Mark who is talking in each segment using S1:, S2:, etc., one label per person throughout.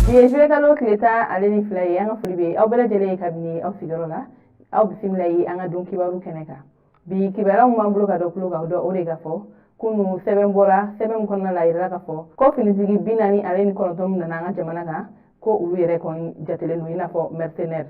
S1: Bi ye juillet kalo tile 12 ye. An ka foli bɛ aw bɛɛ lajɛlen ye kabini aw sigiyɔrɔ la. Aw bisimila ye an ka don kibaru kɛnɛ kan. Bi kibaruya min b'an bolo ka da tulo kan, o dɔ o de ka fɔ kunu sɛbɛn bɔra, sɛbɛn min kɔnɔna la, a yirala ka fɔ ko finitigi 49 min nana an ka jamana kan, ko olu yɛrɛ kɔni jatelen don i n'a fɔ mercenaire.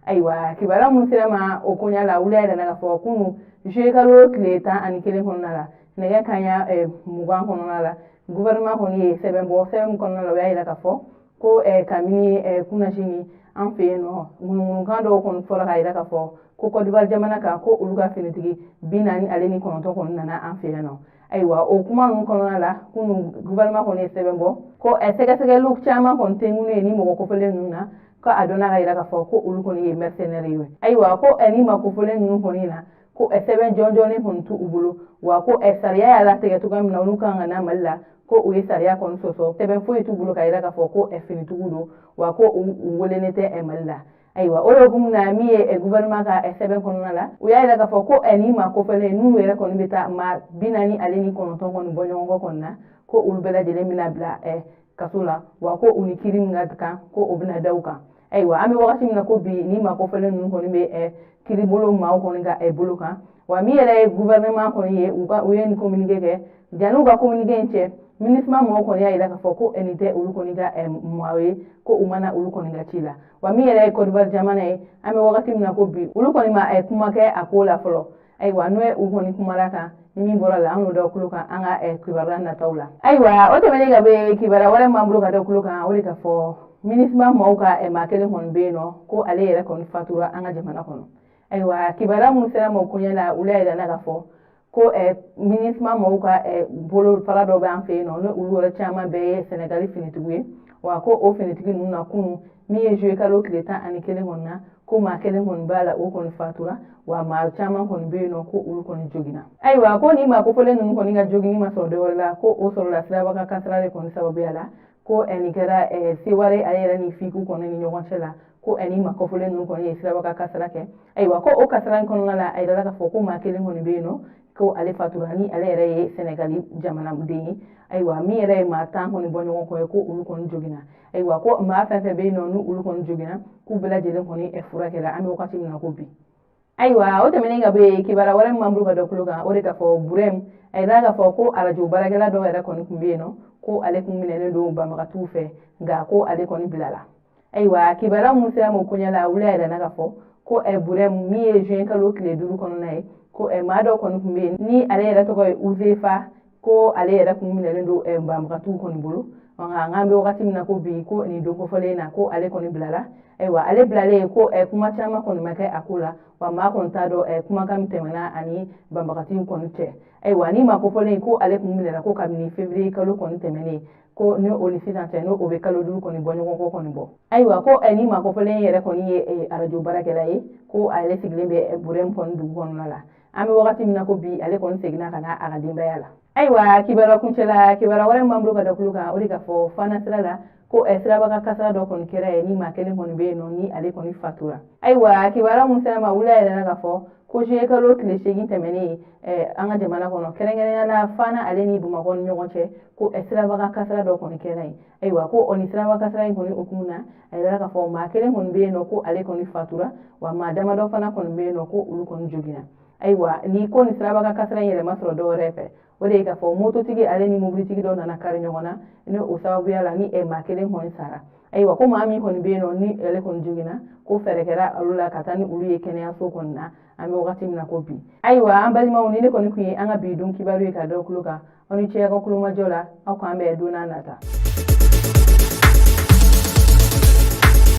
S1: Ayiwa, kibaruya minnu sera ma o koɲa la, olu y'a yira k'a fɔ kunu juillet kalo tile 11 kɔnɔna la, nɛgɛ kanɲɛ 20 kɔnɔna la, gouvernement kɔni ye sɛbɛn bɔ. Sɛbɛn min kɔnɔna la, o y'a yira k'a fɔ ko kabini kunnasini an fɛ yen nɔ, ŋunuŋunukan dɔw kɔni fɔra k'a yira k'a fɔ ko Côte d'Ivoire jamana kan, ko olu ka finitigi 49 kɔni nana an fɛ yen nɔ. Ayiwa, o kuma ninnu kɔnɔna la, kunu gouvernement kɔni ye sɛbɛn bɔ ko sɛgɛsɛgɛliw caman kɔni tɛ ye ni mɔgɔ kofɔlen ninnu na, ko a dɔnna ka yira k'a fɔ ko olu kɔni ye mercenaire ye. Ayiwa, ko ni maa kofɔlen ninnu kɔni na, ko sɛbɛn jɔnjɔnnen kɔni t'u bolo, wa ko sariya y'a latigɛ cogoya min na olu kan ka na Mali la, ko u ye sariya kɔni sɔsɔ. Sɛbɛn foyi t'u bolo ka yira k'a fɔ ko finitigiw don, wa ko u welelen tɛ Mali la. Ayiwa, o de hukumu na, min ye gouvernement ka sɛbɛn kɔnɔna la, u y'a yira k'a fɔ ko ni maa kofɔlen n'u yɛrɛ kɔni bɛ taa maa 49 kɔni bɔ ɲɔgɔn kɔ kɔni na, ko olu bɛɛ lajɛlen bɛna bila kaso la, wa ko u ni kiiri min ka kan, ko o bɛna da u kan. Ayiwa, an bɛ wagati min na ko bi, ni maa kofɔlen ninnu kɔni bɛ kiiribolo maaw kɔni ka bolo kan. Wa min yɛrɛ ye gouvernement kɔni ye, u ka u ye nin communiqué kɛ. Janni u ka communiqué in cɛ, MINUSMA mɔgɔw kɔni y'a yira k'a fɔ ko nin tɛ olu kɔni ka maaw ye, ko u mana olu kɔni ka ci la. Wa min yɛrɛ ye Côte d'Ivoire jamana ye, an bɛ wagati min na ko bi, olu kɔni ma kuma kɛ a ko la fɔlɔ. Ayiwa, n'o ye u kɔni kumara kan, ni min bɔra la, an y'o da tulo kan an ka kibaruya nataw la. Ayiwa, o tɛmɛnen ka bɔ yen, kibaruya wɛrɛ min b'an bolo ka da tulo kan, o de ka fɔ MINUSMA mɔgɔw ka maa kelen kɔni bɛ yen nɔ, ko ale yɛrɛ kɔni fatura an ka jamana kɔnɔ. Ayiwa, kibaruya minnu sera ma o koɲɛ la, olu y'a yira k'a fɔ ko MINUSMA mɔgɔw ka bolofara dɔ bɛ an fɛ yen nɔ, ni olu yɛrɛ caman bɛɛ ye Sɛnɛgali finitigiw ye. Wa ko o finitigi ninnu na, kunun min ye juillet kalo tile 11 kɔni na, ko maa kelen kɔni b'a la, o kɔni fatura, wa maa caman kɔni bɛ yen nɔ, ko olu kɔni joginna. Ayiwa, ko nin maa kofɔlen ninnu kɔni ka joginni ma sɔrɔ dɔwɛrɛ la, ko o sɔrɔla siraba kasara de kɔni sababuya la. Ko nin kɛra Seware ale yɛrɛ ni Fiku kɔni ni ɲɔgɔn cɛ la, ko ni maa kofɔlen ninnu kɔni ye siraba kasara kɛ. Ayiwa, ko o kasara in kɔnɔna la, a yirala k'a fɔ ko maa kelen kɔni bɛ yen nɔ, ko ale fatura, ni ale yɛrɛ ye Sɛnɛgali jamanaden ye. Ayiwa, min yɛrɛ ye maa 10 kɔni bɔ ɲɔgɔn kɔ ye, ko olu kɔni joginna. Ayiwa, ko maa fɛn fɛn bɛ yen nɔ, ni olu kɔni joginna, k'u bɛɛ lajɛlen kɔni furakɛra an bɛ wagati min na ko bi. Ayiwa, o tɛmɛnen ka bɔ yen, kibaruya wɛrɛ min b'an bolo ka da tulo kan, o de k'a fɔ Burɛmu, a yirala k'a fɔ ko arajo baarakɛla dɔw yɛrɛ kɔni tun bɛ yen nɔ, ko ale kun minɛnen don banbagatiw fɛ, nka ko ale kɔni bilala. Ayiwa, kibaruya minnu sera ma o koɲɛ la, olu y'a yira k'a fɔ ko Burɛmu, min ye juin kalo tile 5 kɔnɔna ye, ko maa dɔw kɔni tun bɛ yen, ni ale yɛrɛ tɔgɔ ye Uzefa, ko ale yɛrɛ kun minɛlen don banbagatiw kɔni bolo, nka an bɛ wagati min na ko bi, ko nin don kofɔlen na, ko ale kɔni bilala. Ayiwa, ale bilalen, ko kuma caman kɔni ma kɛ a ko la, wa maa kɔni t'a dɔn kumakan min tɛmɛna ani banbagatiw kɔni cɛ. Ayiwa, ni maa kofɔlen ko ale kun minɛra ko kabini février kalo kɔni tɛmɛnen, ko ni o ni sisan cɛ, n'o o bɛ kalo 5 kɔni bɔ ɲɔgɔn kɔ kɔni bɔ. Ayiwa, ko ni maa kofɔlen yɛrɛ kɔni ye arajo baarakɛla ye, ko ale sigilen bɛ Burɛmu kɔni dugu kɔnɔna la. An bɛ wagati min na ko bi, ale kɔni seginna ka na a ka denbaya la. Ayiwa, kibaruya kuncɛla, kibaruya wɛrɛ min b'an bolo ka da tulo kan, o de ka fɔ Fana sira la, ko siraba kasara dɔ kɔni kɛra yen, ni maa kelen kɔni bɛ yen nɔ, ni ale kɔni fatura. Ayiwa, kibaruya mun sera ma, wula yɛrɛ ka fɔ ko juillet kalo tile 8 tɛmɛnen, an ka jamana kɔnɔ, kɛrɛnkɛrɛnnenya la Fana ale ni Bamakɔ ni ɲɔgɔn cɛ, ko siraba kasara dɔ kɔni kɛra yen. Ayiwa, ko o ni siraba kasara in kɔni hukumu na, a yirala k'a fɔ maa kelen kɔni bɛ yen nɔ, ko ale kɔni fatura, wa maa damadɔ fana kɔni bɛ yen nɔ, ko olu kɔni joginna. Ayiwa, ni ko ni siraba kasara in yɛrɛ ma sɔrɔ dɔwɛrɛ fɛ, o de ye k'a fɔ mototigi ale ni mobilitigi dɔ nana kari ɲɔgɔn na, ni o sababuya la ni maa kelen kɔni sara. Ayiwa, ko maa min kɔni bɛ yen nɔ, ni ale kɔni joginna, ko fɛɛrɛ kɛra olu la ka taa ni olu ye kɛnɛyaso kɔni na an bɛ wagati min na ko bi. Ayiwa, an balimaw, ni ne kɔni tun ye an ka bi don kibaru ye ka da tulo kan. Aw ni ce aw ka kulomajɔ la. Aw k'an bɛn don n'a nata.